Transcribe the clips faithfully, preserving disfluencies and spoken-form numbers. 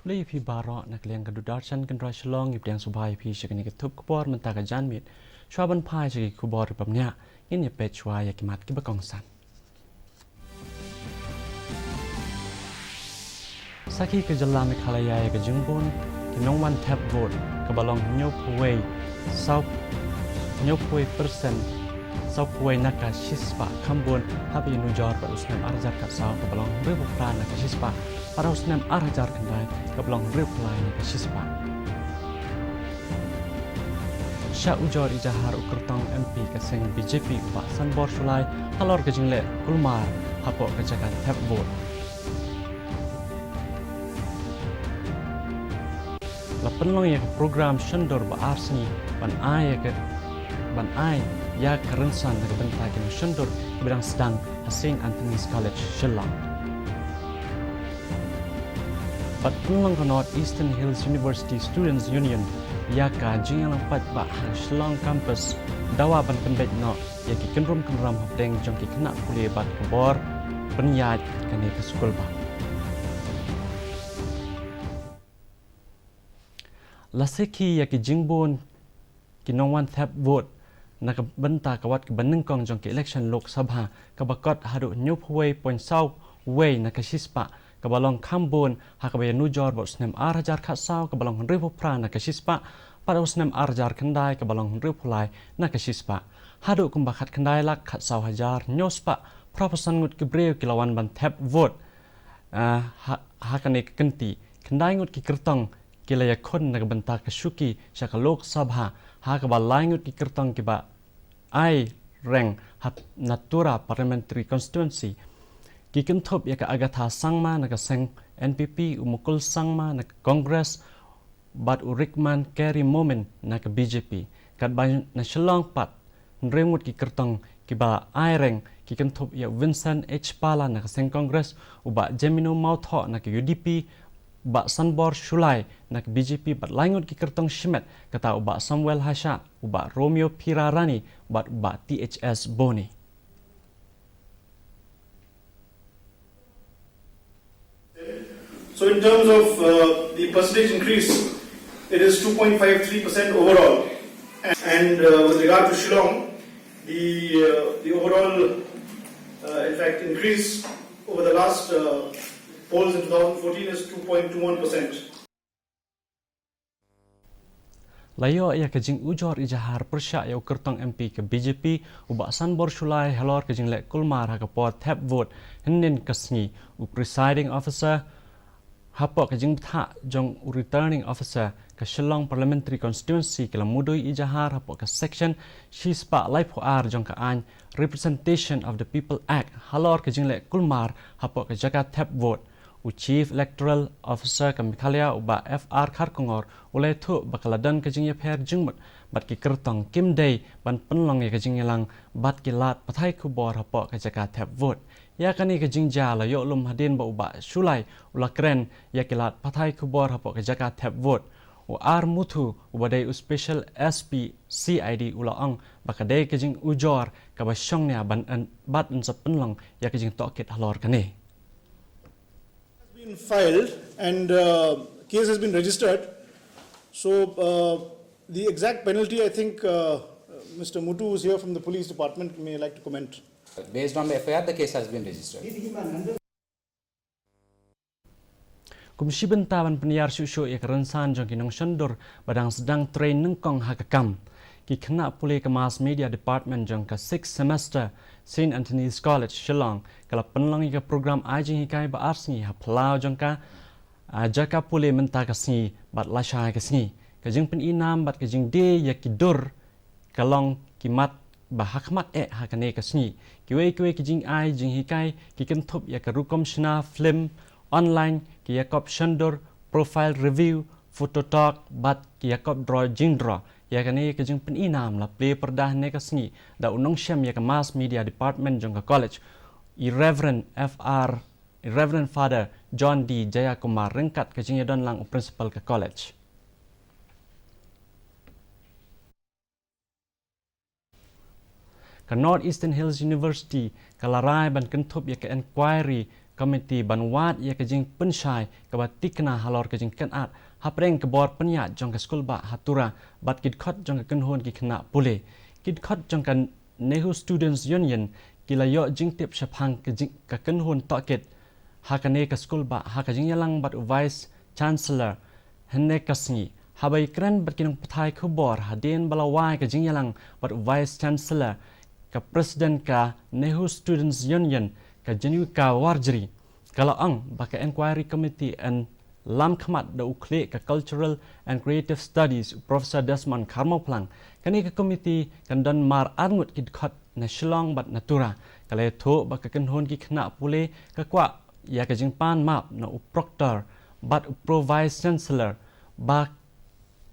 Khublei ïa phi baroh, na ka liang ka Doordarshan Kynrad Shillong, ngi pdiang sngewbha ïa phi sha kane ka thup khubor mynta ka janmiet. Shuwa ban phai sha ki khubor kiba bniah, ngin ïa peit shuwa ïa ki mat kiba kongsan. Sakhi ka jylla Meghalaya ïa ka jingbun ki nongwan thep vote kaba long hynñiewphew wei saw, hynñiewphew wei percent, sawphew wei na ka shispah kham bun haba ïanujor bad u snem ar hajar khatsaw kaba long hynriewphew phra na ka shispah, bad ha u snem ar hajar khyndai kaba long hynriewphew lai na ka shispah. Sha Ujor Ijahar u kyrtong M P ka seng B J P u Bah Sanbor Shullai halor ka jingleh kulmar hapoh ka jaka thep vote. La pynlong ïa ka program shondur ba ar sngi ban ai ïa ka, ban ai ïa ka rynsan na ka bynta ki nongshondur kiba dang sdang ha Saint Anthony's College Shillong. Bad pynlong ka North Eastern Hills University Students Union ïa ka jingïalang paidbah ha Shillong Campus dawa ban pynbeit noh ïa ki kynrum kynram hapdeng jong ki khynnah pule bad ka bor pynïaid kane ka skul bah. La sakhi ïa ki jingbun ki nongwan thep vote na ka bynta ka wat kaba nyngkong jong ka election Lok Sabha kaba kot haduh hynñiewphew wei point saw wei na ka shispah kaba long kham bun ha kaba ïanujor bad u snem ar hajar khatsaw kaba long hynriewphew phra na ka shispah, bad u snem ar hajar khyndai kaba long hynriewphew lai na ka shispah. Haduh kumba khatkhyndai lak khatsaw hajar hynñiewspah phraphew san ngut ki briew ki la wan ban thep vote. Ah, ha, ha kane ka kynti, khyndai ngut ki kyrtong ki la ïakhun na ka bynta ka shuki sha ka Lok Sabha, ha kaba lai ngut ki kyrtong kiba ai reng ha, na Tura Parliamentary Constituency. Ki kynthup ïa ka Agatha Sangma na ka seng N P P, u Mukul Sangma na ka Congress, bad u Rikman Kerry Momin na ka B J P. Katba na Shillong pat, hynriew ngut ki kyrtong kiba ai reng ki kynthup ïa u Vincent H Pala na ka seng Congress, u Bah Jemino Mawthoh na ka U D P, u Bah Sanbor Shullai na ka B J P, bad lai ngut ki kyrtong shimet, kata u Bah Samuel Hasha, u Bah Romeo Pirarani, bad u Bah T H S Boni. So in terms of, uh, the percentage increase, it is two point five three percent overall. And, and, uh, with regard to Shillong, the, uh, the overall, uh, in fact, increase over the last, uh, polls in two thousand fourteen is two point two one percent. La ïoh ïa ka jingujor ijahar pyrshah ïa u kyrtong M P ka B J P, u Bah Sanbor Shullai halor ka jingleh kulmar ha ka por thep vote hynnin ka sngi. U presiding officer hapoh ka jingbthah jong u returning officer ka Shillong Parliamentary Constituency ki la mudui ijahar hapoh ka section shispah laiphew ar jong ka aiñ Representation of the People Act halor ka jingleh kulmar hapoh ka jaka thep vote. U Chief Electoral Officer ka Meghalaya u Bah F R Kharkongor u la ïathuh ba ka la don ka jingïapher jingmut bad ki kyrtong kim dei ban pynlong ïa ka jingïalang bad ki lad pathai khubor hapoh ka jaka thep vote. Ïa kane ka jingjia la ïoh lum hadien ba u Bah Shullai u la kren ïa ki lad pathai khubor hapoh ka jaka thep vote. U R Muthu uba dei u Special S P C I D u la ong ba ka dei ka jingujor kaba shongnia ban yn, bad yn sa pynlong ïa ka jingtohkit halor kane. Has been filed and, uh, case has been registered. So, uh, the exact penalty, I think, uh, Mister Mutu, who's here from the police department, may like to comment. Based on the F I R, the case has been registered. Kum shi bynta ban pynïar shuh shuh ïa ka rynsan jong ki nongshondur ba dang sdang trei nyngkong ha ka kam, ki khynnah pule ka Mass Media Department jong ka sixth semester Saint Anthony's College Shillong ka la pynlong ïa ka program ai jinghikai ba ar sngi ha phyllaw jong ka, ah, jaka pule mynta ka sngi bad lashai ka sngi. Ka jingpyni nam bad ka jingdie ïa ki dur ka long ki mat ba ha khmat eh ha kane ka sngi. Kiwei kiwei ki jingai jinghikai ki kynthup ïa ka rukom shna film online, ki ïakop shondur, profile review, photo talk bad ki ïakop draw jingdraw. Ïa kane ka jingpyni nam la plie pyrda hynne ka sngi da u nongshem ïa ka Mass Media Department jong ka college, i Reverend F R, i Reverend Father John D Jayakumar ryngkat ka jingïadon lang u principal ka college. Ka North Eastern Hills University ka la rai ban kynthup ïa ka inquiry Committee ban wad ïa ka jingpynshai kaba tikna halor ka jingkynad hapdeng ka bor pynïaid jong ka skulbah ha Tura bad ki dkhot jong ka kynhun ki khynnah pule. Ki dkhot jong ka NEHU Students Union ki la ïoh jingtip shaphang ka jing, ka kynhun tohkit ha kane ka skulbah ha ka jingïalang bad u Vice Chancellor hynne ka sngi. Haba ïakren bad ki nongpathai khubor hadien ba la wai ka jingïalang bad u Vice Chancellor, ka President ka NEHU Students Union, ka Janewika Warjri, ka la ong ba ka Inquiry Committee yn lam khmat da u khlieh ka Cultural and Creative Studies, u Professor Desmond Kharmawphlang. Kane ka committee kan don mar arngut ki dkhot na Shillong bad na Tura. Ka la ïathuh ba ka kynhun ki khynnah pule ka kwah ïa ka jingpan map na u Proctor bad u Pro Vice Chancellor ba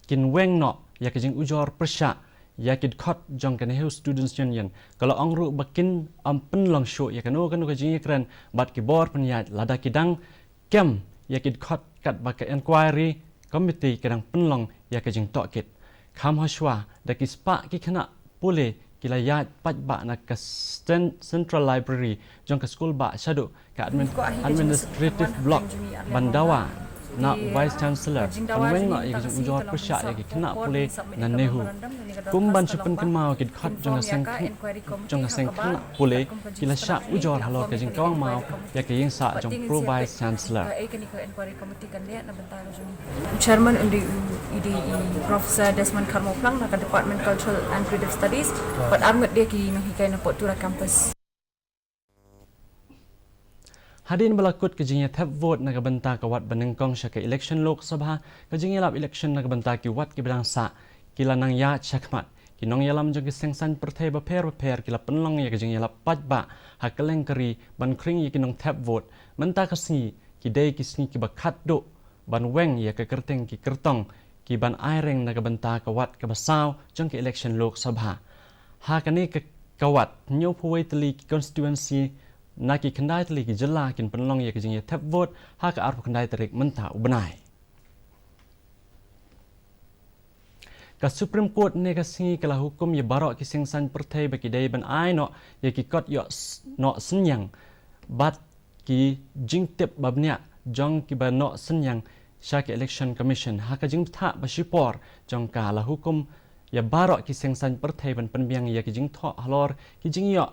kin weng noh ïa ka jingujor pyrshah ïa ki dkhot jong ka NEHU Students Union. Ka la ong ruh ba kin ym pynlong shuh ïa kano kano ka jingïakren bad ki bor pynïaid lada ki dang kem ïa ki dkhot katba ka Inquiry Committee ka dang pynlong ïa ka jingtohkit. Kham hashwa da ki spah ki khynnah pule ki la ïaid paidbah na ka Sten-, Central Library jong ka skulbah shaduh ka admin-, administrative block ban dawa na u Vice Chancellor ban weng noh ïa ka jingujor pyrshah ïa ki khynnah pule na NEHU. Kum ban shu pynkynmaw, ki dkhot jong ka seng khyn-, jong ka seng khynnah pule ki la shah ujor halor ka jingkawang maw ïa ka ïing sah jong Pro Vice Chancellor. Chairman u dei u, i dei i Professor Desmond Kharmawphlang na ka Department Cultural and Creative Studies, bad arngut de ki nonghikai na Port Tura campus. Hadien ba la kut ka jingïathep vote na ka bynta ka wat banyngkong sha ka election Lok Sabha, ka jingïalap election na ka bynta ki wat kiba dang sah ki la nang ïaid shakhmat. Ki nongïalam jong ki seng saiñ pyrthei bapher bapher ki la pynlong ïa ka jingïalap paidbah ha kylleng ka ri ban khring ïa ki nongthep vote. Mynta ka sngi ki dei ki sngi kiba khatduh ban weng ïa ka kyrteng ki kyrtong ki ban ai reng na ka bynta ka wat kaba saw jong ka election Lok Sabha. Ha kane ka, ka wat, hynñiewphew wei tylli ki constituency na ki khyndai tylli ki jylla kin pynlong ïa ka jingïathep vote ha ka arphew khyndai tarik mynta u bnai. Ka Supreme Court ne ka sngi ka la hukum ïa baroh ki seng saiñ pyrthei ba ki dei ban ai noh ïa ki kot ïoh s-, noh synñiang bad ki jingtip ba bniah jong kiba noh synñiang sha ka Election Commission. Ha ka jingbthah ba shipor jong ka, la hukum ïa baroh ki seng saiñ pyrthei ban pynbiang ïa ki jingthoh halor ki jingïoh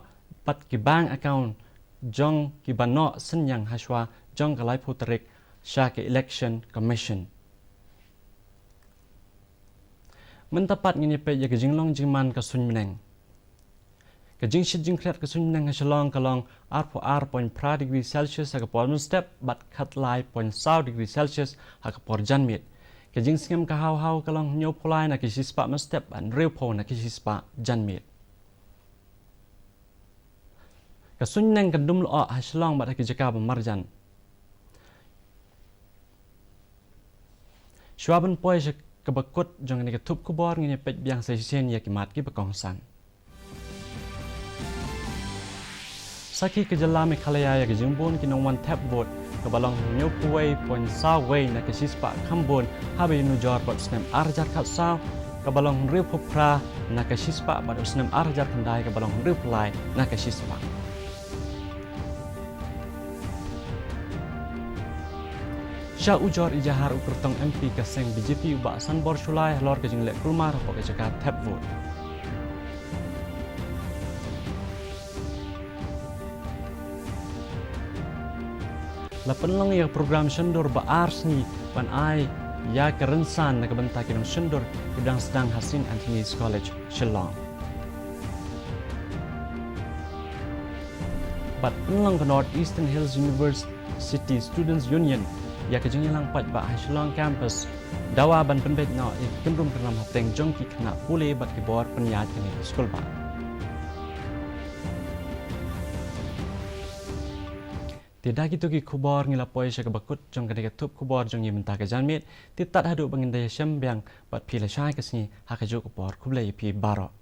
bad ki bank account jong kiba noh synñiang hashwa jong ka laiphew tarik sha ka Election Commission. Mynta pat ngin ïa peit ïa ka jinglong jingman ka suiñ bneng. Ka jingshit jingkhriat ka suiñ bneng ha Shillong ka long arphew ar point phra degree Celsius ha ka por mynstep bad khatlai point saw degree Celsius ha ka por janmiet. Ka jingsngem ka haw haw ka long hynñiewphew lai na ka shispah mynstep bad hynriewphew na ka shispah janmiet. Ka suiñ bneng kan dum lyoh ha Shillong bad ha ki jaka ba marjan. Shuwa ban poi sha kaba kut jong kane ka thup khubor, ngin ïa peit biang sa shisien ïa ki mat kiba kongsan. Sakhi ka jylla Meghalaya ïa ka jingbun ki nongwan thep vote kaba long hynñiewphew wei point saw wei na ka shispah kham bun haba ïanujor bad u snem ar hajar khatsaw, kaba long hynriewphew phra na ka shispah bad u snem ar hajar khyndai kaba long hynriewphew lai na ka shispah. Sha Ujor Ijahar u kyrtong M P ka seng B J P u Bah Sanbor Shullai halor ka jingleh kulmar hapoh ka jaka thep vote. La pynlong ïa ka program shondur ba ar sngi ban ai ïa ka rynsan na ka bynta ki nongshondur kiba dang sdang ha Saint Anthony's College, Shillong. Bad pynlong ka North Eastern Hills University Students Union ïa ka jingïalang paidbah ha Shillong campus, dawa ban pynbeit noh ïa ki kynrum kynram hapdeng jong ki khynnah pule bad ki bor pynïaid kane ka skulbah. Te da kito ki khubor ngi la poi sha kaba kut jong kane ka thup khubor jong ngi mynta ka janmiet. Te tad haduh ba ngin da ïashem biang bad phi lashai ka sngi, ha kajuh ka por, khublei ïa phi baroh.